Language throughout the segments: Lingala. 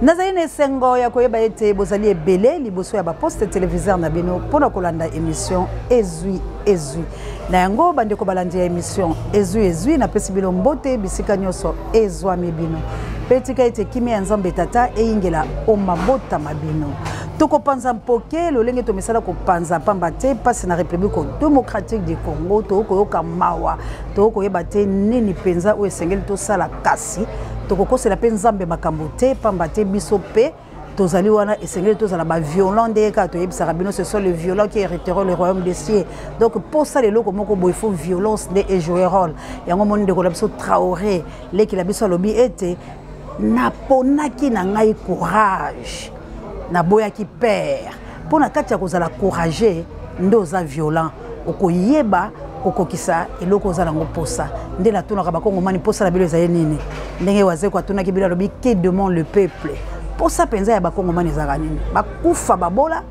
Nazali na esengo ya koyeba ete bozali ebele liboso ya baposte televiseur na bino mpo na kolanda emission Ezwi Ezwi. Na yango bandeko balandi ya emission Ezwi Ezwi, napesi bino mbote bisika nyonso ezwami bino, mpe tika ete kimia ya Nzambe Tata eyingela o mabota ma bino. Tokopanza mpoke lolenge tomesala kopanza, pamba te mpasi na République démocratique du Congo, tokoyoka mawa, tokoyeba te nini mpenza oyo esengeli tosala, kasi tokokosela mpe Nzambe makambo te, pamba te biso mpe tozali wana, esengeli tozala baviolent ndenge kaka toyebisaka bino, ce sont les violents qui hériteront le royaume des cieux. Donc posala eloko moko boye, faut violence nde ejouer rôle yango. Moni ndeko na biso Traoré, leki na biso, alobi ete naponaki na ngai courage, naboyaki père, mpo na kati ya kozala courageux nde oza violent, okoyeba kokokisa eloko oza nango mposa. Nde natunaka bakongomani, mposa na bino ezali nini? Ndenge Wazeko atunaki bino, alobi: "Que demande le peuple?" Mposa mpenza ya bakongomani ezalaka nini? Bakufa, babola,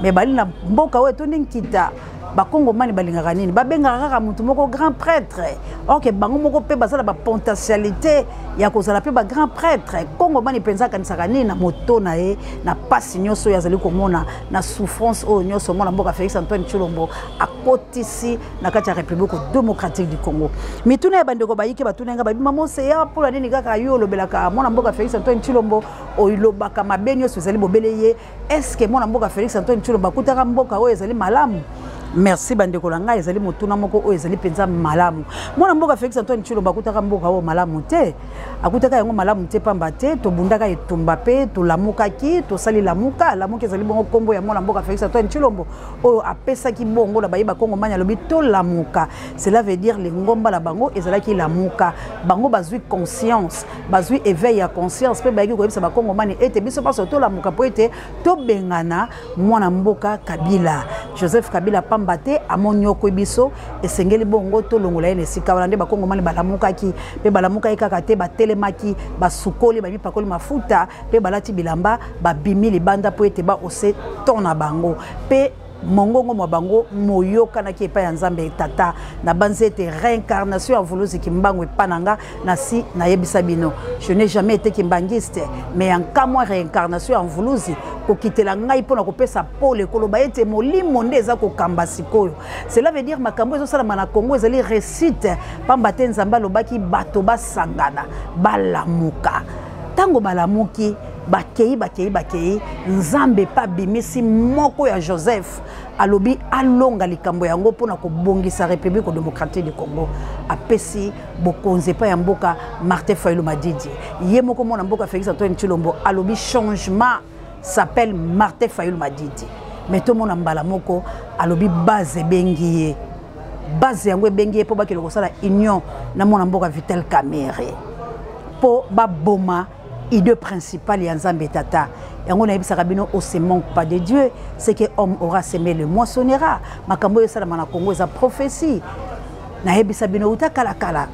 me bali na mboka oyo etondi nkita. Bakongomani balingaka nini? Babengaka kaka motu moko grand prêtre, or que bango moko mpe baza na bapotentialité ya kozala mpe bagrand prêtre. Kongomani mpenza akanisaka nini na moto na ye, na mpasi nyonso oyo azali komona, na souffrance oyo nyonso mwana mboka Félix Antoine Tshilombo akotisi na kati ya République démocratique du Congo? Mituna ya bandeko bayike batuna nga, babima mose ya mpona nini kaka yo olobelaka mwana mboka Félix Antoine Tshilombo, olobaka mabe nyonso ezali bobele ye? Est-ce mwana mboka Félix Antoine Tshilombo akutaka mboka oyo ezali malamu? Merci bandeko na ngai, ezali motuna moko oyo ezali mpenza malamu. Mwana mboka Félix Antoine Tshilombo akutaka mboka oyo malamu te, akutaka yango malamu te, pamba te tobundaka etumba mpe tolamukaki, tosali Lamuka. Lamuka ezali bongo nkombo ya mwana mboka Félix Antoine Tshilombo oyo apesaki bongo na baye bakongomani, alobi tolamuka. Cela veut dire lingomba na bango ezalaki Lamuka. Bango bazwi conscience, bazwi éveil ya conscience mpe bayaki koyebisa bakongomani ete biso nyonso tolamuka mpo ete tobengana mwana mboka Kabila, Joseph Kabila, pamba te amoniokwi biso, esengeli bongo tolongola ye na esika wana. Nde bakongomani balamukaki, mpe balamukaki kaka te, batelemaki, basukoli, bamipakoli mafuta mpe balati bilamba, babimi libanda mpo ete baose ton na bango mpe mongongo mwa bango moyokanaki epai ya Nzambe Tata. Nabanzi ete réincarnation ya Vuluzi Kimbangu epa na nga, nasi nayebisa bino, je n'ai jamais été kimbangiste, mais ya nkamwa réincarnation ya Mvuluzi kokitela ngai mpona kopesa pole, koloba ete molimo nde eza kokamba sikoyo. Cela veut dire makambo ezosalama na Congo ezali réussite, pamba te Nzambe alobaki bato basangana, balamuka. Ntango balamuki, bakei, bakei, bakei, Nzambe mpe abimisi moko ya Joseph, alobi alonga likambo yango mpona kobongisa République démocratique du Congo. Apesi bokonzi epai ya mboka Martin Fayulu Madidi. Ye moko mwana mboka Félix Antoine Tshilombo alobi changement s'appelle Martin Fayulu Madidi. Mais tomona mbala moko alobi base ebengi ye, base yango ebengi ye mpo bakende kosala union na mwana mboka Vital Kamerhe mpo baboma idée principale ya Nzambe Tata. Yango nayebisaka bino, on se manque pas de Dieu. Ce que homme aura semé le moissonnera. Makambo oyo esalama na Congo eza prophétie. Nayebisa bino uta kalakala,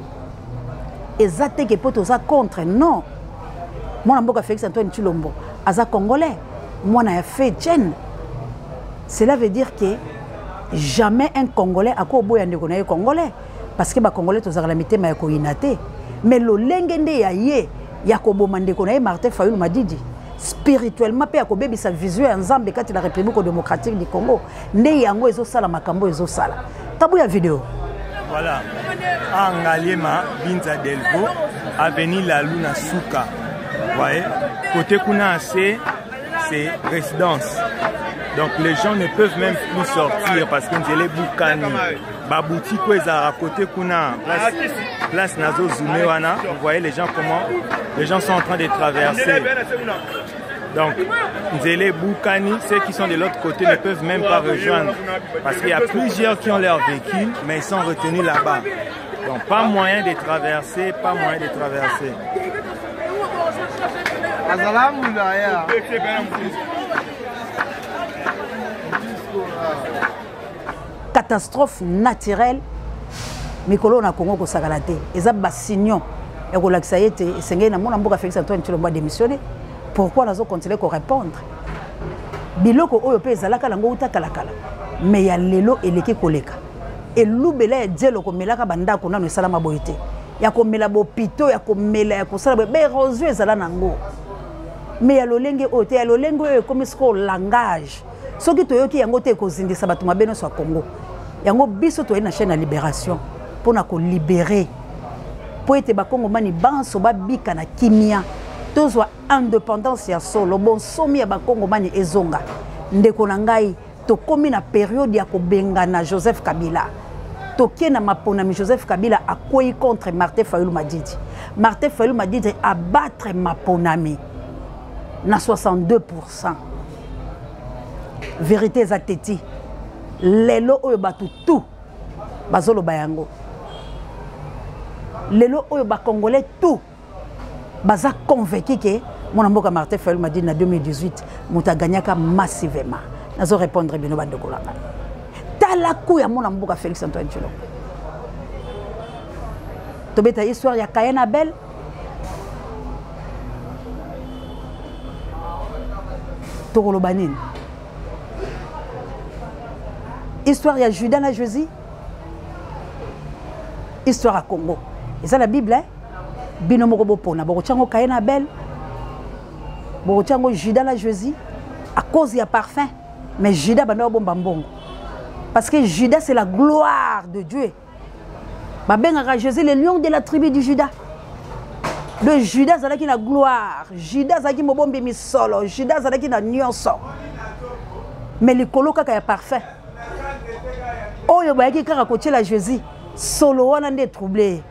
eza te ke mpo toza contre. Non, mwana mboka Félix Antoine Tshilombo aza congolais, mwana ya fe Etienne. Cela veut dire que jamais un Congolais akoboya ndeko na ye congolais, parce que bacongolais tozalaka na mitema ya koyina te. Mais lolenge nde ya ye ya koboma ndeko na ye Martin Fayulu Madidi spirituellement mpe ya kobebisa vision ya Nzambe kati na République démocratique du Congo, nde yango ezosala makambo ezosala. Tabu ya video. Voilà, Angaliema, Binza Delvaux, avenue Lalu na suka. Voyez, côté kuna, c'est résidence. Donc les gens ne peuvent même plus sortir parce que nzela ebukani. Baboutique oyo ezalaka côté kuna, place, place nazozoome wana, vous voyez les gens, comment les gens sont en train de traverser. Donc nzela ebukani, ceux qui sont de l'autre côté ne peuvent même pas rejoindre parce qu'il y a plusieurs qui ont leur véhicule, mais ils sont retenus là-bas. Donc pas moyen de traverser, pas moyen de traverser. Catastrophe naturelle mikolo na Congo kosakala te, eza basignon ya kolakisa ye ete esengeli na mwana mboka Félix Antoine Tshilombo adémissionné. Pourquoi nazocontinue korépondre? Biloko oyo mpe ezalaka nango uta kalakala, mais ya lelo eleki koleka. Elubela ya dielo komelaka bandako nano esalama boye te, ya komela bopito, ya komela, ya kosala boye, baérosion ezala nango. Mais ya lolenge oyo te, ya lolenge oyo ekomi sikoyo langage. Soki toyoki yango te, ekozindisa bato mabe nyonso ya Congo. Yango biso toyei na chaîne ya Libération mpo na kolibere, mpo ete bakongomani banso babika na kimia, tozwa indépendance ya solo, bonsomi ya bakongomani ezonga. Ndeko na ngai, tokomi na periode ya kobengana Joseph Kabila. Tokie na maponami, Joseph Kabila akwei contre Martin Fayulu Madidi. Martin Fayulu Madidi abattre maponami na 62%. Vérité eza teti. Lelo oyo bato tout bazoloba yango. Lelo oyo ba Congolais tout baza convaincu ke mwana mboka Martin Fayulu Madidi na 2018 moto agagnaka massivement. Nazo répondre bino bandeko na ngai. Tala ku ya mwana mboka Félix Antoine Tshilombo. Tobeta histoire ya Caïn Abel. Tokoloba nini? Histoire ya Judas na Jésus. Histoire ya Congo. Eza la Bible, hein? Bino moko bopona, bokotia yango Caïn Abel, bokotia yango Judas na Jésus à cause ya parfum. Mais Judas banda bomba mbongo. Parce que Judas c'est la gloire de Dieu. Babengaka Jésus le lion de la tribu du Judas. Le Judas azalaki na gloire, Judas azalaki mobombi misolo, Judas azalaki na nyonso. Mais likolo kaka ya parfum. Oyo bayaki kaka kotiela Jésus, solo wana nde troublé.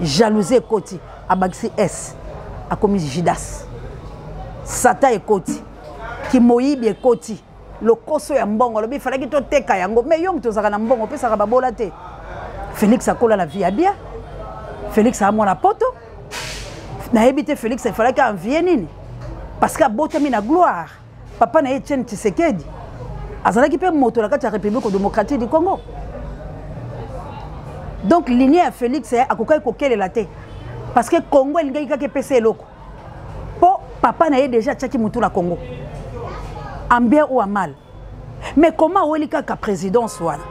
Jalousie ekoti, abakisi S, akomi Judas. Satan ekoti, kimoyibi ekoti, lokoso ya mbongo, alobi falaki toteka yango. Mais yo moto ozalaka na mbongo, opesaka babola te. Félix akola na vie ya bien. Félix a mwana poto. Nayebi te Félix efalaki envier nini? Parce que abotami na gloire. Papa na ye Etienne Tshisekedi azalaki mpe moto na kati ya République démocratique du Congo. Donc lignée ya Félix akokaki kokelela te. Parce que Congo elingaki kaka epesa eloko. Po papa na ye déjà atiaki motu na Congo. En bien ou en mal. Mais comment aweli kaka présidence wana?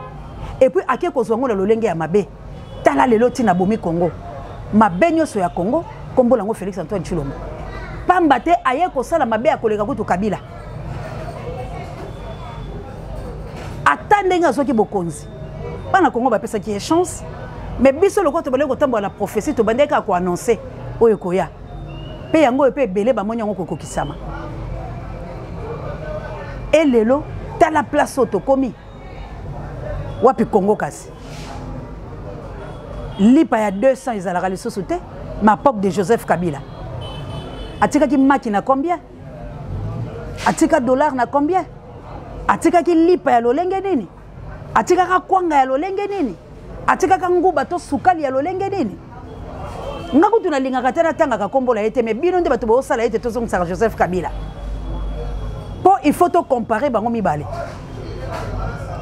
Et puis ake kozwa ngo na lolenge ya mabe. Tala lelo tina bomi Congo. Mabe nyonso ya Congo, kombo lango Félix Antoine Tshilombo. Pamba te aye kosala mabe ya koleka kutu Kabila. Ata ndenge azwaki bokonzi. Bana Congo bapesaki ye chance, mais biso lokola tobandaki kotambola na prophétie, tobandaki kaka koannoncer oyo ekoya. Pe yango oyo pe ebele bamoni yango kokokisama. Et lelo, tala place oyo tokomi. Wapi Congo kasi? Lipa ya 200 ezalaka lisusu te, ma époque de Joseph Kabila. Atikaki maki na combien? Atika dollar na combien? Atikaki lipa ya lolenge nini? Atikaka kwanga ya lolenge nini? Atikaka nguba to sukali ya lolenge nini? Nga kutu nalingaka te natangaka kombo na ye te, mais bino nde bato bozosala ete tozongisaka Joseph Kabila. Po il faut to comparer bango mibale.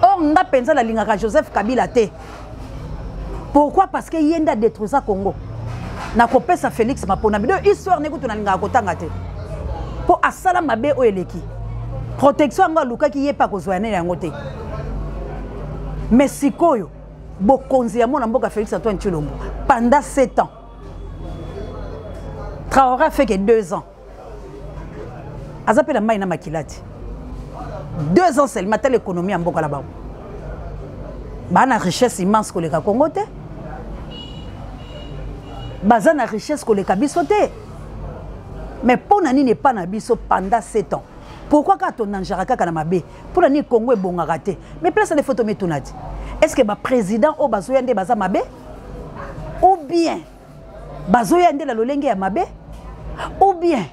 Or nga penza nalingaka Joseph Kabila te. Pourquoi? Parce que ye nde adétruisa Congo. Nakopesa Félix mapona bino histoire ne kutu nalingaka kotanga te. Po asala mabe oyo eleki. Protection yango alukaki ye pa kozwa ya yango te. Mais sikoyo bokonzi ya mwana mboka Félix Antoine Tshilombo pendant 7 ans. Traoré a fait que 2 ans. Aza pe na mai na makilati. 2 ans seulement telle économie ya mboka la bango. Ba na richesse immense koleka Congo te. Baza na richesse koleka biso te. Mais pona nini epa na biso pendant 7 ans? Pourquoi ka to nanjaka kaka na mabe? Pona nini Congo ebongaka te? Mais place les photos metunati. Est-ce que ba président oyo bazoya nde baza mabe? Ou bien bazoya nde na lolenge ya mabe? Ou bien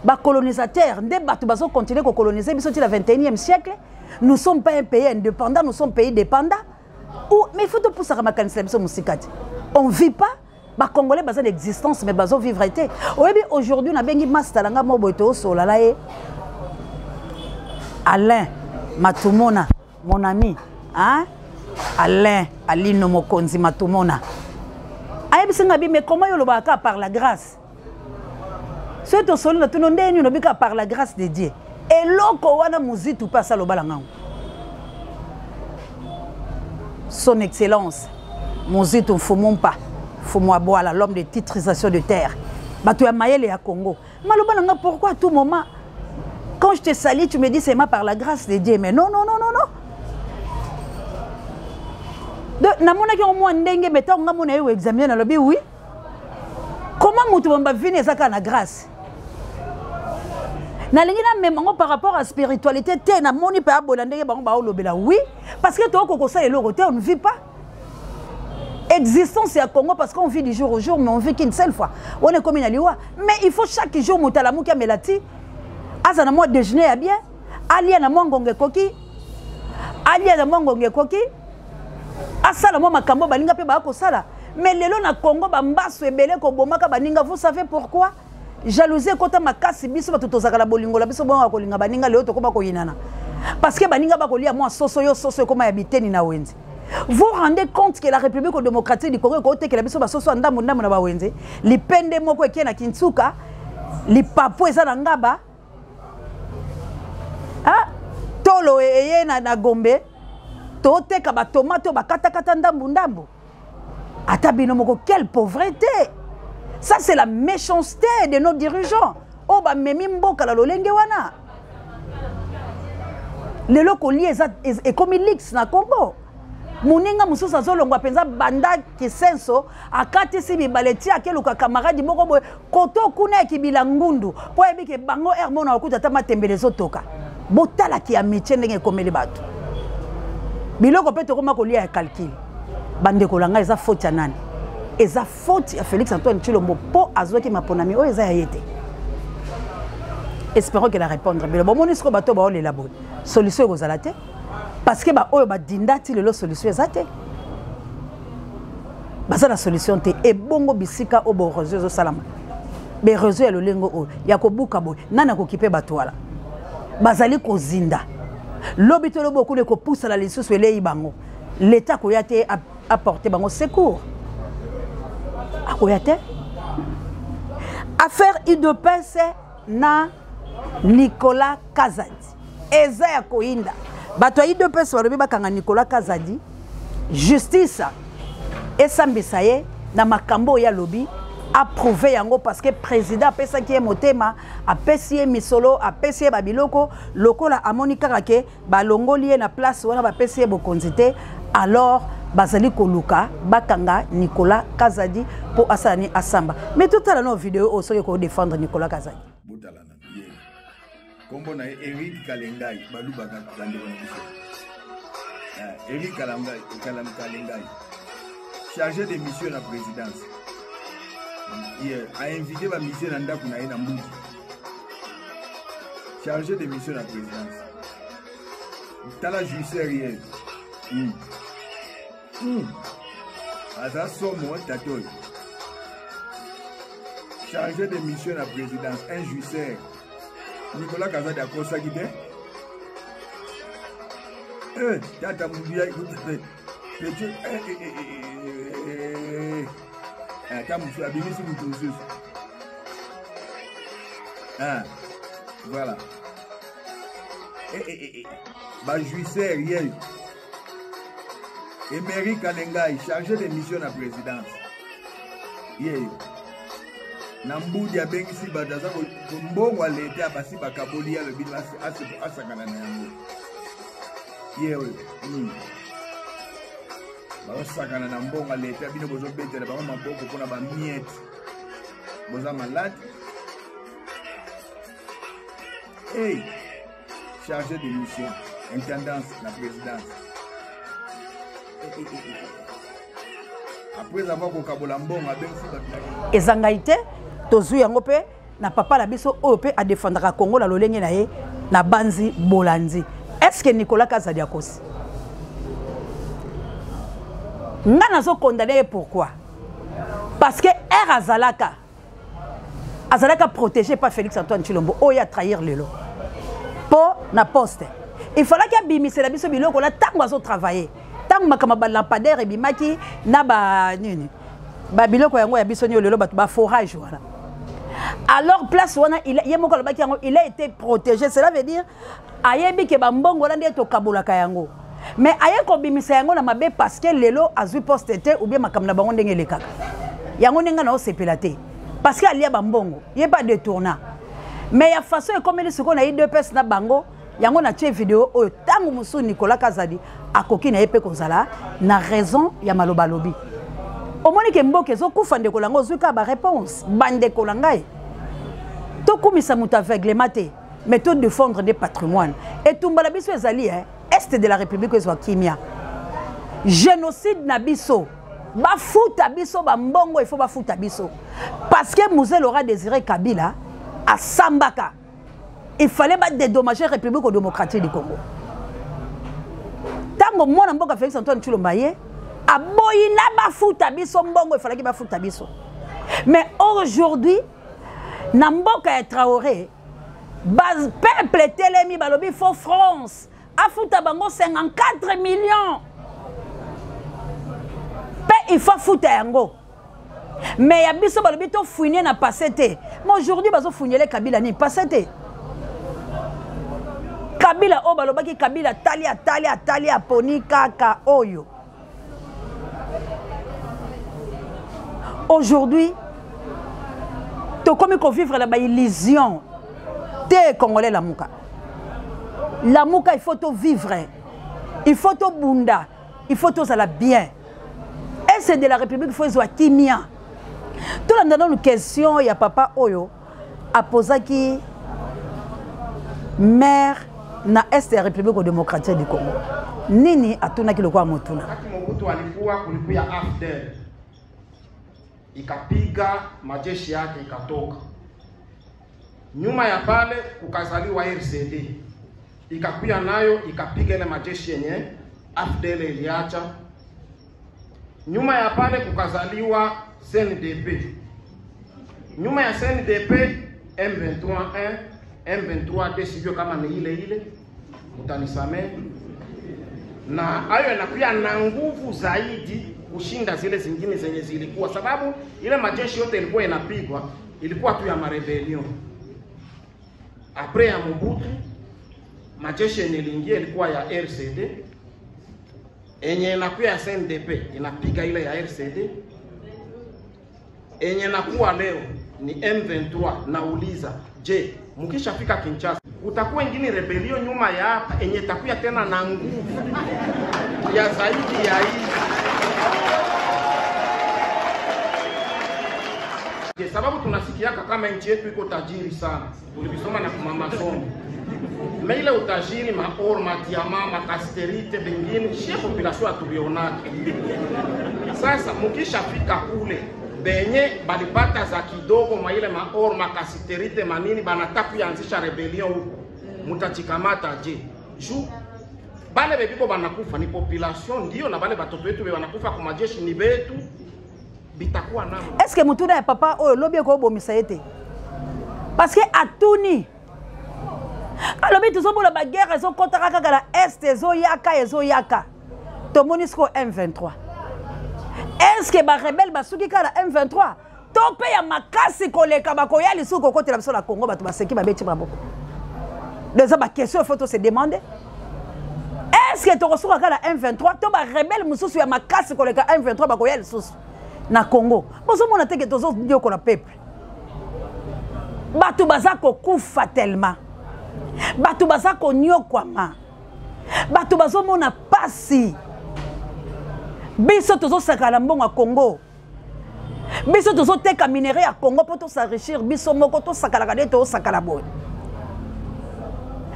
ba colonisateur nde bato bazo continuer ko coloniser biso ti la 21e siècle? Nous sommes pas un pays indépendant, nous sommes pays dépendant. Ou mais il faut topusa makanisi na biso mosika te. On vit pas. Ba Congolais baza d'existence mais bazo vivre te. Oyebi aujourd'hui na bengi master nga mo boye to sola la ye. Alain Matumona, mon ami, hein? Alain Alino Mokonzi Matumona. Ayebisi nga bi mais comment yo lobaka par la grâce? Soki tosoli na tuno ndenge nini obika par la grâce de Dieu? Eloko wana muzitu pe asala obala ngango. Son Excellence Muzitu Mfumumpa, Mfumwabwala, l'homme de titrisation de terre. Bato ya mayele ya Congo. Maloba na nga pourquoi à tout moment quand je te salue tu me dis c'est par la grâce de Dieu mais non non non non non. Donc namonaki yango mwa ndenge mais ntango nga mona ye examiner nalobi oui. Comment moto bamba vini eza kaka na grâce? Nalingi namema yango par rapport à spiritualité te namoni mpe abola ndenge bango baolobela oui parce que tokoki kosala eloko te on ne vit pas existence ya Congo parce qu'on vit du jour au jour mais on vit qu'une seule fois on est comme na liwa mais il faut chaque jour moto alamuki amela ti aza na mwa déjeuner ya bien alia na mwa ngonga ekoki alia na mwa ngonga ekoki asala mwa makambo baninga mpe baya kosala mais lelo na Congo bambasu ebele kobomaka baninga vous savez pourquoi jalousie ekota makasi biso bato tozalaka na bolingo na biso bongo kolinga baninga lelo tokoma koyinana parce que baninga bakolia mwa soso yo soso ekoma ya biteni na wenze vous rendez compte que la république démocratique du congo ekotekela biso basoso ya ndambo ndambo na bawenze lipende moko ekie na kintsuka lipapo eza na ngaba ah, tolo eye na, na gombe toteka batomate oyo bakatakata ndambo ndambo ata bino moko quelle pauvreté ça c'est la méchanceté de nos dirigeants oyo bamemi mboka na lolenge wana lelo kolia eza ekomi luxe na congo moninga mosusu azolongwa mpenza banda kisenso akatisi mibale ti akeluka kamaradi moko boye koto kuna ya kibila ngundu mpo ayebi ke bango heure mona bakuta ata matembele ezotoka botalaki ya mitie ndenge ekomeli bato biloko mpe tokoma kolia ya calcul bandeko na ngai eza faute ya nani eza faute ya félix antoine tshilombo mpo azwaki maponami oyo eza ya ye te espérons que la répondre bino bomoni sikoyo bato baolela boye solution ekozala te parce que baoyo badinda ti lelo solution eza te baza na solution te ebongo bisika oyo boreseau ezosalama bereseau ya lolengo oyo ya kobuka boye nani akokipe bato wana bazali kozinda lobi to lobi okuna ekopusana lisusu elei bango leta akoya te apporte bango secours akoya te affaire udps na nicolas kazadi eza ya koyinda bato ya udps balobi bakanga nicolas kazadi justice esambisa ye na makambo oyo alobi approuve yango parce que président apesaki ye motema apesi ye misolo apesi ye babiloko lokola amoni kaka ke balongoli ye na place wana bapesi ye bokonzi te alors bazali koluka bakanga Nicolas Kazadi mpo asala ni asamba mais totala no video oyo soki kodefendre Nicolas Kazadi botala na ye kombo na ye Eric Kalengai baluba kaka bandeko na biso eh, Eric Kalengai Kalengai chargé de mission na présidence ye a invité ba mission na ndako na ye na mbuji chargé de mission na présidence tala jouisseur ye mm. Mm. aza somo tata oyo chargé de mission na présidence un jouisseur nicolas kazadi akosaki te eh, tata mutu petit eh, eh, eh, eh, eh, ata mosusu abimisi motu mosusu ah, voilà eh, eh, eh, eh. bajouisseur yeyo emery kalengai chargé de mission na présidence yeyo na mbudi abengisi bato aza mbongo ya leta basi bakaboli ye alobi asakana na yango ye oyo hmm. bazosakana na mbongo ya leta bino bozobetela bango maboko mpona bamiete boza malade hey chargé de mission intendance na présidence hey, hey, hey, hey. après avoir kokabola mbongo abengisi bato eza ngai te tozwi yango mpe na papa na biso oyo mpe adefendaka congo na lolenge na ye na banzi bolandi est ce que nicolas kazadi akosi nga nazokondane ye pourquoi parce que r azalaka azalaka protégé par félix antoine tshilombo oyo atrahir lelo mpo na poste il fallaki abimisela biso biloko na ntango azotravaille ntango makambo balampadaire ebimaki na ba nini babiloko yango ya biso nio lelo bato baforage wana alors place wana ye moko alobaki yango il a été protégé cela veut dire ayebi ke bambongo wana nde tokabolaka yango mais aye kobimisa yango na mabe parce que lelo azwi poste te ou bien makambo na bango ndenge elekaka yango ndenge na osepela te. Parce que alia bambongo, ye pas détourna. Mais ya façon ekomeli sikoyo na udps na bango yango natie video oyo ntango mosusu Nicolas Kazadi akoki na ye mpe kozala na raison ya maloba alobi. Omoni ke mboka ezokufa ndeko na ngai, ozwi kaka baréponse. Bandeko na ngai, tokumisa moto aveuglement te, mais todefendre nde patrimoine. Etumba na biso ezali est de la république ezwa kimia. Génocide na biso, bafuta biso bambongo, il faut bafuta biso parce que Mzee Laurent Désiré Kabila asambaka, il fallait ba dédommager République démocratique du Congo. Ntango mwana mboka Félix Antoine Tshilombo ye aboyi na bafuta biso mbongo, il fallait bafuta biso. Mais aujourd'hui na mboka ya Traoré, ba peuple etelemi, balobi faut France afuta bango 54 millions mpe il faut afuta yango. Mais ya biso balobi tofouine na passé te. Mais aujourd'hui bazofouinele Kabila nini passé te? Kabila oyo balobaki Kabila atali atali atali aponi kaka oyo. Aujourd'hui tokomi kovivre na baillusion te. Congolais, lamuka, lamuka, il faut tovivre, il faut tobunda, il faut tozala bien. Est de la république faut ezwa kimia. Tolanda nanu question ya papa oyo apozaki maire na est ya République démocratique du Congo. Nini atunaki lokola motuna? Wakati Mobutu alikuwa, kulikuya AFDL ikapiga majeshi yake ikatoka. Nyuma ya pale kukazaliwa RCD ikakuya nayo ikapiga ile majeshi yenye AFDL iliacha. Nyuma ya pale kukazaliwa CNDP. Nyuma ya CNDP, M23 1, M23 2, sijue kama ni ile ile, mtanisamehe. Na hayo yanakuya na nguvu zaidi kushinda zile zingine zenye zilikuwa, sababu ile majeshi yote ilikuwa inapigwa ilikuwa tu ya marebellion. Après ya Mobutu, majeshi yenye iliingia ilikuwa ya RCD, enye inakuya ya CNDP inapiga ile ya RCD, enye nakuwa leo ni M23. Nauliza, je, mkishafika Kinshasa kutakuwa ingine rebellion nyuma ya hapa enye itakuya tena na nguvu ya zaidi ya hii? Je, sababu tunasikiaka kama nchi yetu iko tajiri sana, tulivisoma na kumamasomo, mais ile utajiri maor, madiamants, macassitérite, bengine shie population atuvionake. Sasa mukishafika kule benye balipata za kidogo mwa ile maor, macassitérite, manini, banataka kuanzisha rébellion huko, mutachikamata je? Juu bale bebiko banakufa ni population ndio, na bale batoto wetu be banakufa kwa majeshi ni betu, bitakuwa namo. Est ce que motuna ya papa oyo lobi ekobomisa ye te? Parce que atuni, alobi tozomona baguerre ezokɔtaka kaka na est, ezoyaka ezoyaka. Tomoni sikoyo M23. Est ce que barebelles basuki kaka na M23 to mpe ya makasi koleka bakoya lisusu kokotela biso na Congo? Bato baseki, babeti maboko. Eza baquestion il faut to se demander: est ce que tokosuka kaka na M23 to barebelles mosusu ya makasi koleka M23 bakoya lisusu na Congo? Bozomona teke tozonyokola peuple, bato baza kokufa tellement, bato baza konyokwama, bato bazomona pasi. Biso tozosakana mbongo ya Congo, biso tozoteka minerai ya Congo mpo tos'enrichir biso moko. Tosakalaka nde tozosakala boye.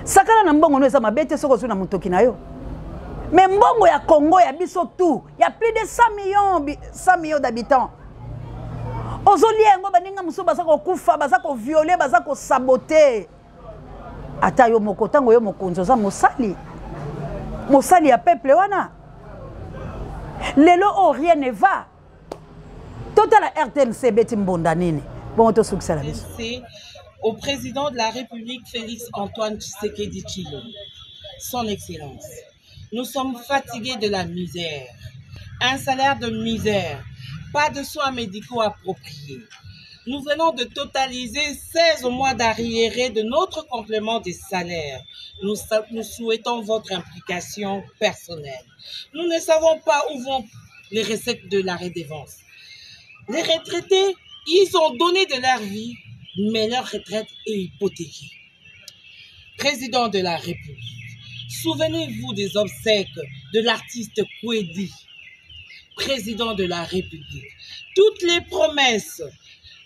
Sakala na mbongo no eza mabe te soki ozwi na motoki na yo, mais mbongo ya Congo ya biso tout, ya plus de 100 millions, 100 millions d'habitants, ozolia yango. Baninga mosusu baza kokufa, baza kovioler, baza kosaboter. Ata yo moko, ntango yo mokonzi oza mosali, mosali ya peuple wana. Lelo oyo rien ne va. Totala RTNC ebeti mbonda nini bongo, tosukisala biso. Au président de la République Félix Antoine Tshisekedi Tshilombo, Son Excellence, nous sommes fatigués de la misère, un salaire de misère, pas de soins médicaux appropriés. Nous venons de totaliser 16 mois d'arriérés de notre complément des salaires. Nous souhaitons votre implication personnelle. Nous ne savons pas où vont les recettes de la redevance. Les retraités Ils ont donné de leur vie, mais leur retraite est hypothéquée. Président de la République, souvenez-vous des obsèques de l'artiste Kwedi, président de la République. Toutes les promesses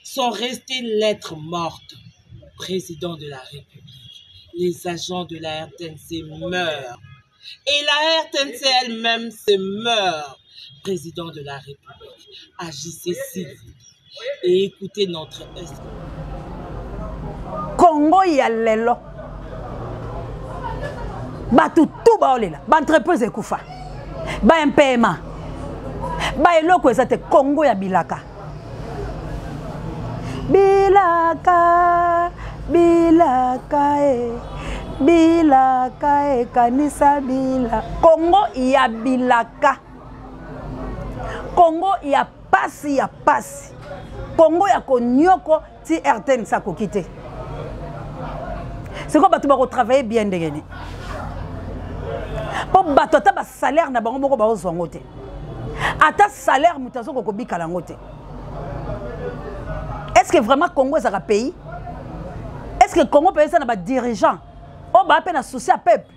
sont restées lettres mortes. Président de la République, les agents de la RTNC meurent. Et la RTNC elle-même se meurt. Président de la République, agissez s'il vous plaît et écoutez notre Congo ya lelo bato tu baolela baentreprise ekufa ba mpma ba eloko eza te Congo ya bilaka bilaka bilaka e bilaka ekanisa bila Congo ya bilaka Congo ya pasi ya pasi Congo ya konyoko ti RTNC akoki te sikoyo bato bakotravaille bien ndenge nini mpo bato ata basalaire na bango moko baozwa yango te ata salaire moto azokoka kobikala yango te est ce que vraiment congo ezalaka pays est ce que congo mpenza eza na badirigeant oyo baa mpe na souci ya peuple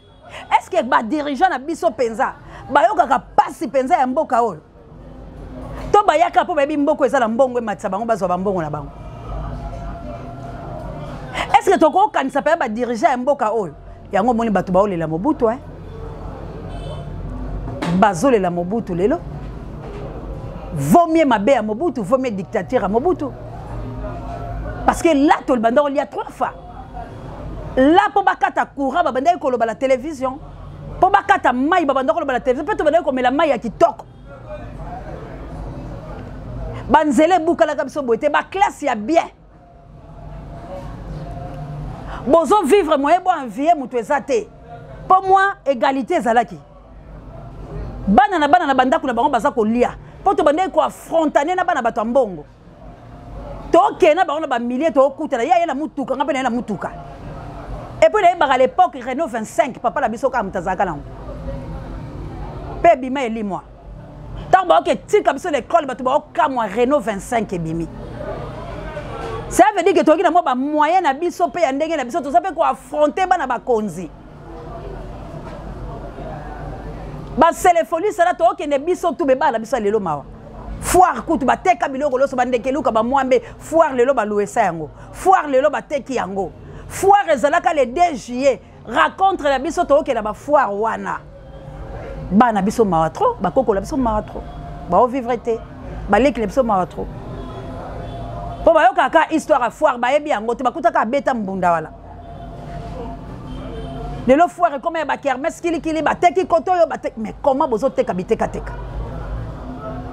est ce que badirigeant na biso mpenza bayokaka mpasi mpenza ya mboka oyo to bayaka mpo bayebi mboko eza na mbongo ematisa bango bazwa bambongo na bango est ce que tokokanisa mpenza badirigeant ya mboka oyo yango omoni bato baolela mobutu eh? bazolela mobutu lelo vaut mieux mabe ya mobutu vaut mieux dictature ya mobutu parce que là tolibanda kolia trois fois là mpo bakata courant babandaki koloba na télévision mpo bakata mai babanda koloba na télévision mpe tobandaki komela mai ya kitoko banzela ebukalaka biso boye te baklasse ya bien bozo vivre moyen bo envie moto eza te mpo mwa égalité ezalaki bana na bana na bandako na bango baza kolia mpo tobandaki koafrontane na bana bato ya mbongo tokende na bango na bamilie tokutana ye aye na motuka nga mpe naye na motuka epuis nayebaka l'époque renault 25 papa na biso kaka moto azalaka nango mpe ebima elimwa ntango baoke tika biso na ekole bato baokamwa renault 25 ebimi ça veut dire que toyoki na mwa bamoyen na biso mpe ya ndenge na biso toza mpe koaffronte bana bakonzi baselefolisa na tookende biso tu bebala na biso ya lelo mawa foire kutu bateka biloko loso bandekeluka bamwambe foire lelo baluesa yango foire lelo bateki yango foire ezalaka le 2 juillet racontre na biso tookenda bafoire wana bana biso mawa trop bakokola biso mawa trop baovivre te baleki na biso mawa trop mpo bayokaka kaka histoire ya foire bayebi yango te bakutaka abeta mbunda wana lelo foire ekoma ya bakermesse kilikili bateki koto oyo bateki mais comment bozoteka bitekateka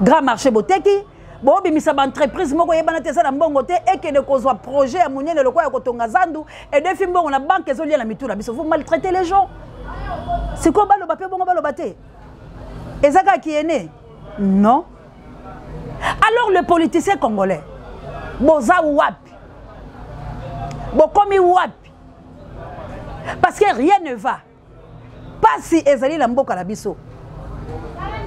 grand marché boteki bobimisa baentreprise moko eyebana te eza na mbongo te ekende kozwa projet ya monene lokola ya kotonga zandu edefi mbongo na banke ezolia na mitu na biso vous maltraitez les gens sikoyo baloba mpe bongo baloba te eza kaka kiyene non alors le politicien congolais boza wapi bokomi wapi parce que rien ne va pasi ezali na mboka na biso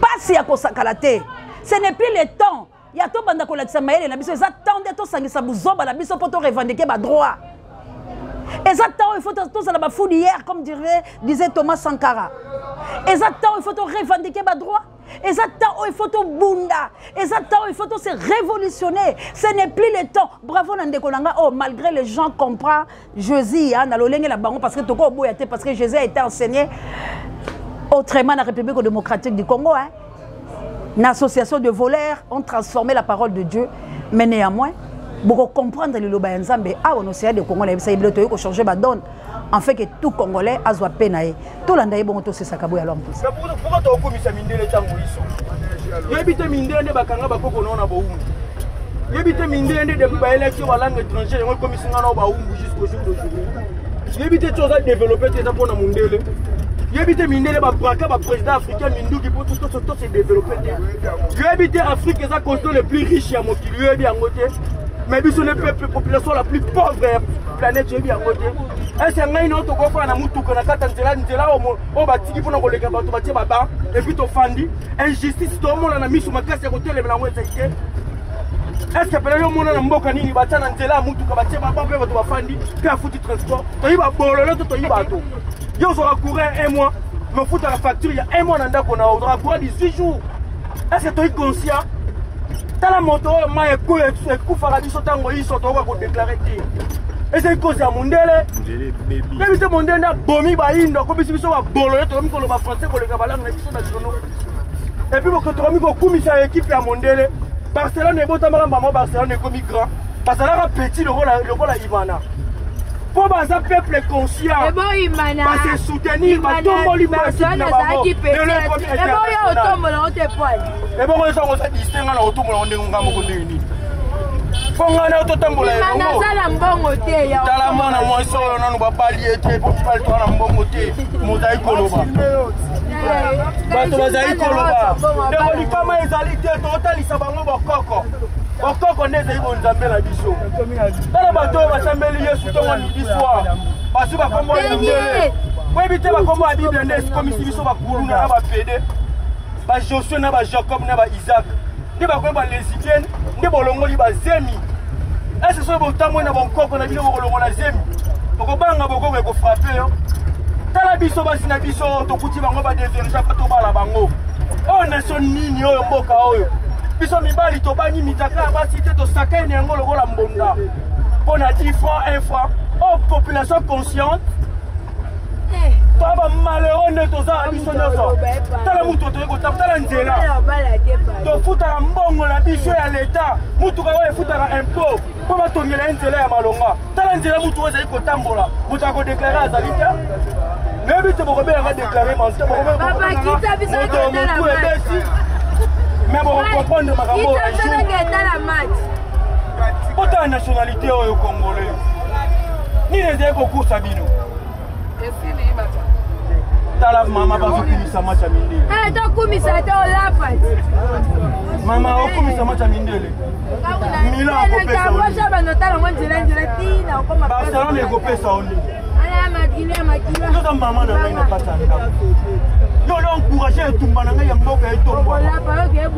pasi ya kosakala te ce n'est plus le temps ya tobanda kolakisa mayele na biso eza temps nde tosangisa buzoba na biso mpo torevendike badroit eza temps il faut tozala bafou d'hier comme dirait, disait thomas sankara eza temps il faut torevendike badroit eza temps oyo il faut tobunda eza temps oyo il faut tose révolutionner ce n'est plus le temps bravo na ndeko na nga oyo oh, malgré les gens comprend Jésus hein, na lolenge na bango parce que toko boya te parce que Jésus a été enseigné autrement na République démocratique du Congo hein. Une association de voleurs ont transformé la parole de Dieu mais néanmoins boko comprendre liloba ya Nzambe awa no océan de Congo na yebisa ye toyei ko changer ba donne en fait que tout Congolais azwa pe na ye tolanda ye bongo tosesaka boya lwa mpusa pourquoi tokokomisa mindele ntango iso yebi te mindele nde bakanga bakoko nao na bowumbu yebi te mindele nde depuis bayelaki yo balangue étrangère yango ekomisi nga nao bawumbu jusqu'au jour d'aujourd'hui yebi te ti oza développe te eza mpo na mondele yebi te mindele babraka baprésident africain minduki mpo tose développe te yoyebi te afrique eza continent le plus riche ya mokili yoyebi yango te mais biso ne peuple population la plus pauvre ya planète yoyebi yango te ese ngai nao tokofana na motuka na kati ya nzela nzela oyo batiki mpona koleka bato batie baba epuis tofandi injustice tomona na miso makasi ya kotelemela yango ezali te. Est-ce que pele yo mona na mboka nini batya na nzela ya mutuka batie baba mpe bato bafandi mpe afuti transport? Toyi babololo to toyi bato. Yo ozwaka courant un mois, mais ofutaka facture ya un mois na ndako na yo, ozwaka courant 18 jours. Est-ce que toyi conscient? Tala moto oyo mai ekufaka biso ntango iso tokoka kodeklare te. Ezali cause ya mondele. Yebi te mondele nde abomi bayindo, akomisi biso babololo, tokomi koloba français koleka balangue na biso nationaux. Et puis tokomi kokumisa ekipe ya mondele. Barcelone ebotamaka mbama, Barcelone ekomi grand, bazalaka petit lokola Imana, mpo baza peuple conscient, base soutenir, batomboli. Ebongo esango oza distrait, nga na kotombola ngo ndenge nga moko ndenge nini? Mpo ngai na yo totambola elongo. Mbongo te. Tala mwana mwasi oyo nanu babali ye te, po mibali toza na mbongo te. Mozali koloba, bato bazali koloba, ndeko, likama ezali te. Tokotalisa bango bokoko. Bokoko nde ezali bonzambe na biso. Tala bato oyo basambeli Yesu ntongo, midi, soir, bazwi bakombo ya mindele. Oyebi te bakombo ya Bible nde esikomisi biso bakuluna na bapede, bajosue na bajacob na baisaac, nde bakomi balesbienne, nde bolongoli bazemi. Ese soki botamboli na bonkoko na bino, bokolongola zemi, okobanga bokoko ekofrape yo. Tala biso basi na biso, tokuti bango badeverge afa tobala bango. Oyo nation nini oyo? Mboka oyo biso mibali tobangi mitaka ya basi te, tosakani yango lokola mbonda mpo na 10 franc, 1 franc. Oyo population consciente to bamalheureux nde toza na biso nyonso. Tala mutu toyei kotala, tala nzela tofutaka mbongo na biso ya leta, mutuka oyo efutaka impôt mpo batongela ye nzela ya malonga. Tala nzela mutu oyo ezali kotambola, moto akodeklare azali te. Nayebi te, bokobengaka déclare moto motu ebeti, mais bokokomprendre makambo oyo. Botala nationalité oyo congolais, nini ezali kokusa bino? Tala mama, bazokumisa match ya mindele. Tokumisa te, olapa. Mama, okumisa match ya mindele. Milan akopesa, Barcelone ekopesa yo nini? Toza mama na ngai na kati ya ndako. Yo lo encourage etumba na ngai ya mboka etombwana,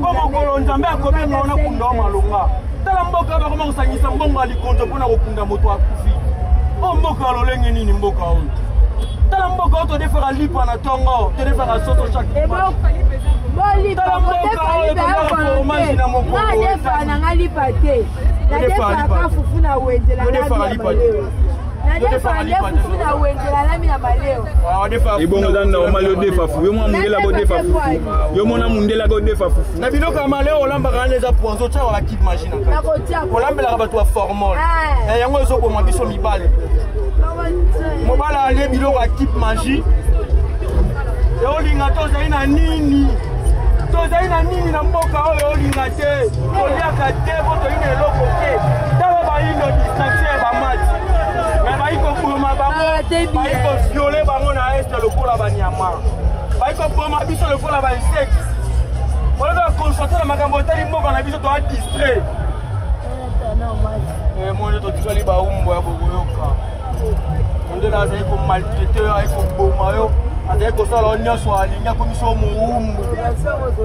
po mokolo Nzambe akobenga wana kunda wa malonga. Tala mboka, bakoma kosangisa mbongo ya likonzo mpona kokunda moto akufi. Oyo mboka ya lolenge nini? Mboka oyo, tala mboka oyo, todefaka lipa na ntongo, todefaka soso chaque. Tala mboka oyo, toliaka fromage na mokolo. Nadefa nanga lipa te, nadefaka fufu na wenze. Nadefa nde fufu na wenze, nalami na maleo. Ebongo eza normal odefa fufu? Yo mwana mundele akodefa fufu? Yo mwana mundele akodefa fufu? Na biloko ya maleo olambaka wana eza poison, otiaka bakipe magie na kati, olambelaka bato ya formol, yango ezoboma biso mibali. Mobali alie biloko ya kipe magie, eolinga te. Ozali na nini? Tozali na nini na mboka oyo? Olinga te, toliaka te, po toyi na eloko te. Tala bayindo, distraction ya bamati, me bayi koboma bango, bayi koviole bango na este lokola banyama, bayi koboma biso lokola bainsecte. Oleka concentre na makambo etali mboka na biso, toa distrait. Moni totikali baumbo ya bokoyoka. Mondele azali komaltraite yo, azali koboma yo, azali kosala yo nyonso alingi, akomisi yo mowumbu.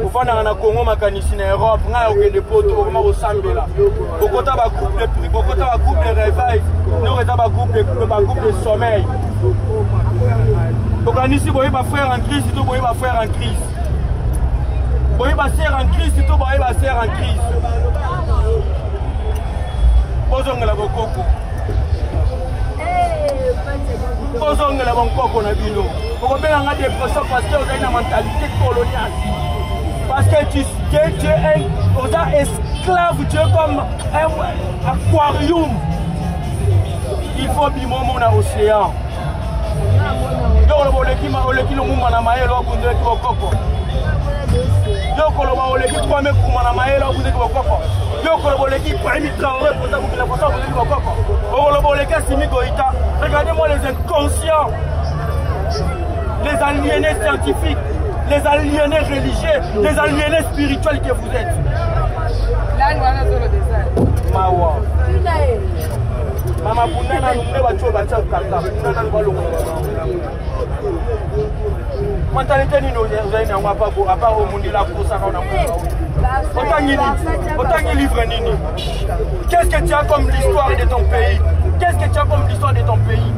Ofandaka na Congo, makanisi na Europe. Ngai okende Poto, okoma kosambela, bokota bagroupe de pri, bokota bagroupe de réveil, noko eza bagroupe de sommeil. Okanisi boyeba frère en Christ to boyeba frère en Christ, boyeba sœur en Christ to boyeba sœur en Christ. Bozongela bokoko, bozongela bonkoko na bino. Okobenganga dépression parce que ozali na mentalité coloniale, parce que tu es oza esclave, tu es comme un aquarium, il faut bima omona océan. Yo koloba oleki, oleki Lumumba na mayele, obundelaki bokoko. Yo koloba oleki Kwame Nkrumah na mayele, obundelaki bokoko. Yo koloba oleki Ibrahim Traoré poza Burkina Faso, obundelaki bokoko. Okoloba oleki Assimi Goïta. Regardez-moi les inconscients, les aliénés scientifiques, les aliénés religieux, les aliénés spirituels que vous êtes. Mawa. Mama, bunda nanu nde bato oyo batia kaka, bunda nanu, balongola mentalité nini ozali nango? Apa oyo mondele akosaka na mboka oyo. Otangi nini? Otangi livre nini? Qu'est-ce que tu as comme l'histoire de ton pays? Qu'est-ce que tu as comme l'histoire de ton pays?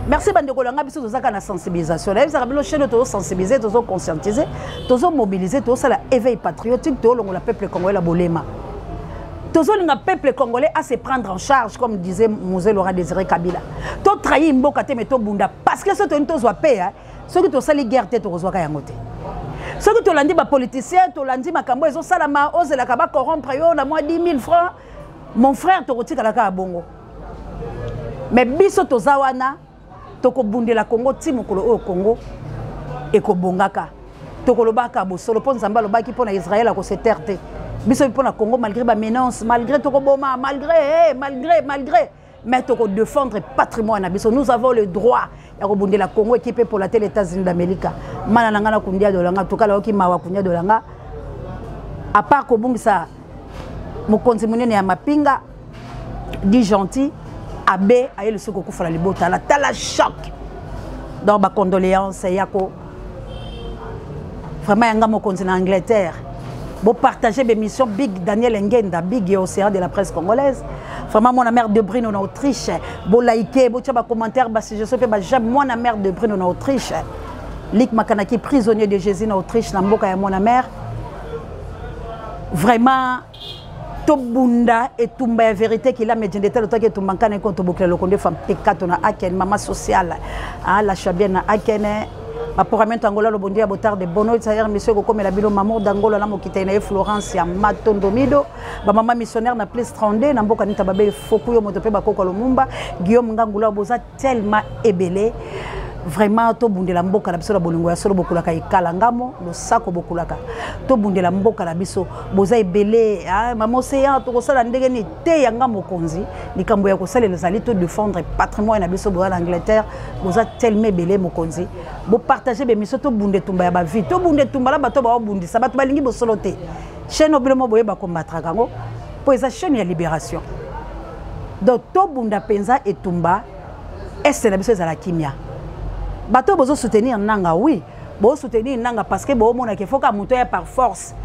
Merci bandeko na nga, biso tozaka na sensibilisation. Nayebisaka bino, chaîne tozosensibiliser, tozoconscientiser, tozomobiliser, tozosala éveil patriotique, tolongola peuple congolais la bolema. Tozolinga peuple congolais à se prendre en charge, comme disait Mzee Laurent Désiré Kabila. Totrahir mboka te, mais tobunda, parce que soki toyini tozwa pe, soki tosali guerre te, tokozwaka yango te. Soki tolandi bapoliticien, tolandi makambo ezosalama, ozelaka bacorrompre yo na mwa 10 000 francs, mon frère, tokotikala kaka bongo. Mais biso toza wana, tokobundela Congo ti mokolo oyo Congo ekobongaka. Tokolobaka bosolo, mpo Nzambe alobaki mpo na Israel akose taire te. Biso mpo na Congo, malgré bamenance, malgré tokoboma, malgré, hey, malgré, malgré, mais tokodéfendre patrimoine na biso. Nous avons le droit ya kobundela Congo. Ekipe epola te, États-Unis d'Amérique, mana na ngai na kundia dolanga tokala oki mawa kundia dolanga. À part kobungisa mokonzi monene ya mapinga di gentil abe, aye lisusu kokufala libota la tala choc. Donc bacondoléance yako vraiment yanga mokonzi na Angleterre. Bopartage bémission. Big Daniel Engenda, big et océan de la presse congolaise, vraiment mwana mère de Brino na Autriche. Bolike, botia bacommentaire, basuggestion mpe bajame. Mwana mère de Brino na Autriche, Lik Makanaki, prisonnier de Jésus na Autriche, na mboka ya mwana mère. Vraiment tobunda etumba ya vérité kila mediendete lotaki etumba nkana eko tobokela lokonde fam pekato na Aken, mama sociale, ah, la Chabien na Akene baporamento Angola lobondi ya botard de bono tsayer mission ekokomela bino. Mamour d'Angola na mokitai na ye Florence ya Matondomido, bamama missionnaire na plus 32 na mboka nita babe foku yo moto mpe bakoko Lumumba Guillaume Ngangula. Boza tellement ebele. Vraiment tobundela mboka na biso na bolingo ya solo. Bokulaka ekala ngamo losako, bokulaka tobundela mboka na biso. Boza ebele. Mama Océan, tokosala ndenge nini te? Yanga mokonzi, likambo ya kosalela ezali to défendre patrimoine na biso. Boza na Angleterre, boza tellement ebele. Mokonzi, bopartage bémission. Tobunda etumba ya bavie, tobunda etumba na bato baobundisa bato balingi bosolo te. Chaîne obilo mo boyeba kombatraka yango mpo eza chaîne ya libération. Donc tobunda mpenza etumba este na biso ezala kimia. Bato oyo bozosoutenir Nanga, oui, bozosoutenir Nanga parce que boomonaka efoka moto ya par force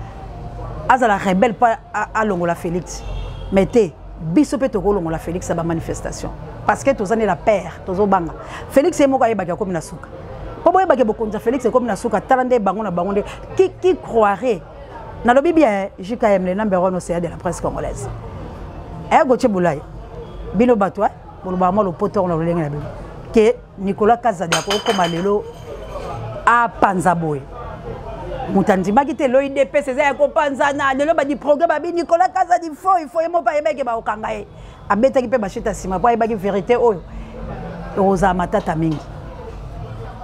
azala rebelle mpo alongola Félix. Mais te, biso mpe tokolongola Félix ya bamanifestation, parce que toza nde la paire. Tozobanga Félix ye moko ayebaki akomi na suka, mpo boyebaki bokonzi ya Félix ekomi na suka. Tala nde bango na bango nde qui croirait. Nalobi bien, JKM, le number one océan de la presse congolaise. Aya Gautier Boulay, bino bato bolobaka mwa lopoto na lolenge na bino ke Nicolas Kazadi akokoma lelo apanza boye, moto andimaki te. Lelo UDPS eza ya kopanzana. Lelo badi progrès babi Nicolas Kazadi fo ifo ye moko ayebaki bakokanga ye. Abetaki mpe bashite nsima mpo ayebaki vérité oyo ekozala matata mingi.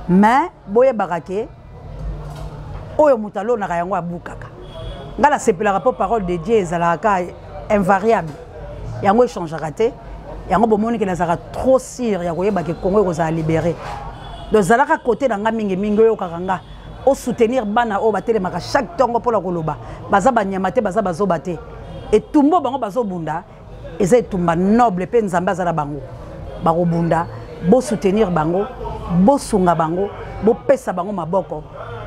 Mais boyebaka ke oyo moto alonaka yango abukaka. Ngai nasepelaka mpo parole de Dieu ezalaka ka invariable, yango echangeaka te. Yango bomoni ke nazalaka trop sûr ya koyeba ke Congo ekozala libéré. Donc zalaka kote na nga mingimingi, oyokaka nga osoutenir bana oyo batelemaka chaque ntongo mpona koloba. Baza banyama te, baza bazoba te. Etumba bango bazobunda eza etumba noble, mpe Nzambe aza na bango. Bakobunda, bosoutenir bango, bosunga bango, bopesa bango maboko,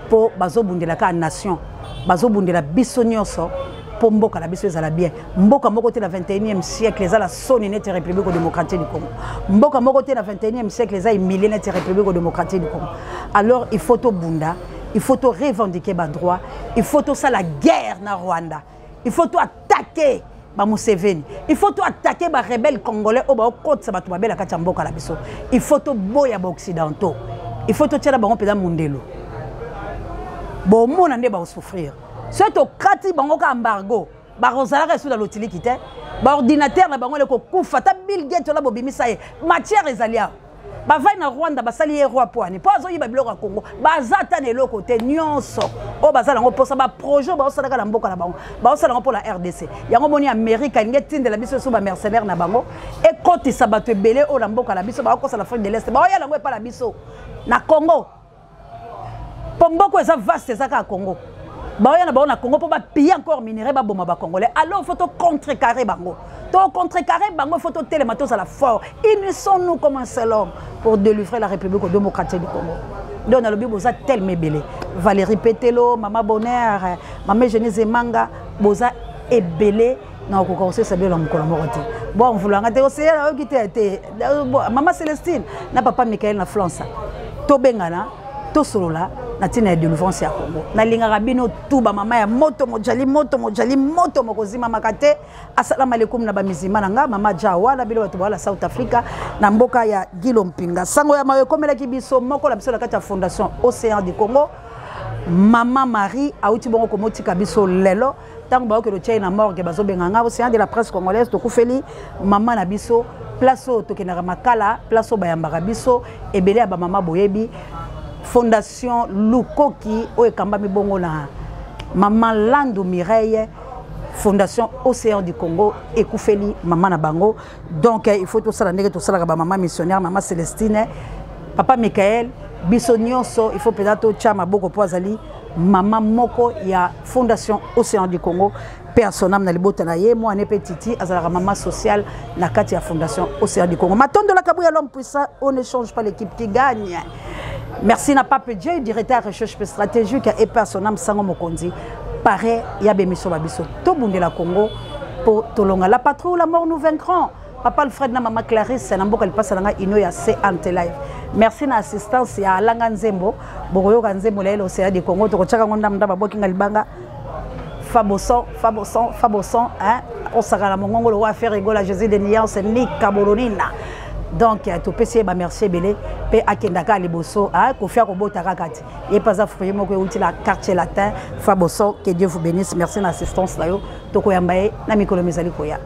mpo bazobundela kaka nation, bazobundela biso nyonso mpo mboka na biso ezala bien. Mboka moko te na 21e siècle eza la soni neti République démocratique du Congo. Mboka moko te na 21e siècle eza humilie neti République démocratique du Congo. Alors il faut tobunda, il faut to revendiquer badroit, il faut tosala guerre na Rwanda, il faut to attaquer bamuseveni, il faut to attaquer barebelle congolais oyo baokotisa bato babela kati ya mboka na biso. Il faut toboya baoccidentaux, il faut totiala bango mpenza mondelo. Bomona nde baosouffrir soki tokati bango ka embargo. Bakozalaka esu na lotiliki te, baordinateur na bango ekokufa. Ata Bill Gates ola bobimisa ye, matière ezali awa. Bavai na Rwanda, basali ye roi po ani? Mpo azoyiba biloko ya Congo. Baza ata na eloko te. Nyonso oyo baza nango mposa, baprojet oyo baosalaka na mboka na bango, baosala yango mpo na RDC. Yango moni Amérique alingi etindela biso so bamercenaire na bango, ekotisa bato ebele oyo na mboka na biso. Baokosa na Afrique de l'Est, baoya yango epa na biso na Congo, mpo mboka eza vaste, eza kaka Congo. Baoya na bango na Congo mpo bapille encore minerai, baboma bacongolais. Alors faut tocontrecarrer bango, tocontrecarrer bango. Faut totelema, tozala fort. Unissons-nous comme un seul homme pour délivrer la République démocratique du Congo. Donc nalobi, boza tellement ebele. Valérie Petelo, mama Bonheur, mama Eugénie Zemanga. Boza ebele na okoka kosilisa bino na mokolo moko te. Bon, mvula nga te oseya nayoki te te. Mama Celestine na papa Michael na Flansa. Tobengana, tosolola na ntina ya délivrance ya Congo. Nalingaka bino tu ba mama ya moto mojali moto mojali moto mokozimamaka te. Assalamu alaikum na ba mizima na nga mama Jawa na bino bato bawala South Africa na mboka ya Gilo Mpinga. Sango ya mayo ekomelaki biso moko na biso na kati ya Fondation Océan du Congo. Mama Marie auti bongo komotika biso lelo ntango baokende otya ye na morgue bazobenga nga Océan de la presse congolaise tokufeli mama na biso place oyo tokendaka makala place oyo bayambaka biso ebele ya bamama boyebi fondation Lukoki oyo ekambami bongo na mama Landu Mireille fondation Océan du Congo ekufeli mama na bango. Donc il faut tosala ndenge tosalaka ba mama missionnaire, mama Celestine, papa Michael, biso nyonso il faut mpenza totya maboko mpo azali mama moko ya fondation Océan du Congo mpe son âme na libota na ye mwana mpe Titi azalaka mama sociale na kati ya fondation Océan du Congo. Matondo la Kabuya, l'homme puissant, on ne change pas l'équipe qui gagne. Merci na Pape Dieu, directeur recherche stratégique et paix à son âme Sango Mokonzi. Pareil, ya bémission ba biso tobundela Congo po tolonga la patrouille la mort nous vaincrons. Papa Alfred na mama Clarisse na mboka lipasa na nga ino ya C Ante Live. Merci na assistance ya Alanga Nzembo, bokoyoka Nzembo la Océan du Congo tokotiaka ngo ndamda baboki nga libanga. Faboson, Faboson, Faboson, hein, osakala mongongo lo wa faire rigola Jésus de nuance Nika Bolonina. Donc topesi ye ba merci ebele mpe akendaka liboso Kofi akobota kaka te ye mpe aza fruit moko euti na quartier latin. Faboson, que Dieu vous bénisse. Merci na assistance na yo, tokoyamba ye na mikolo mizali koya.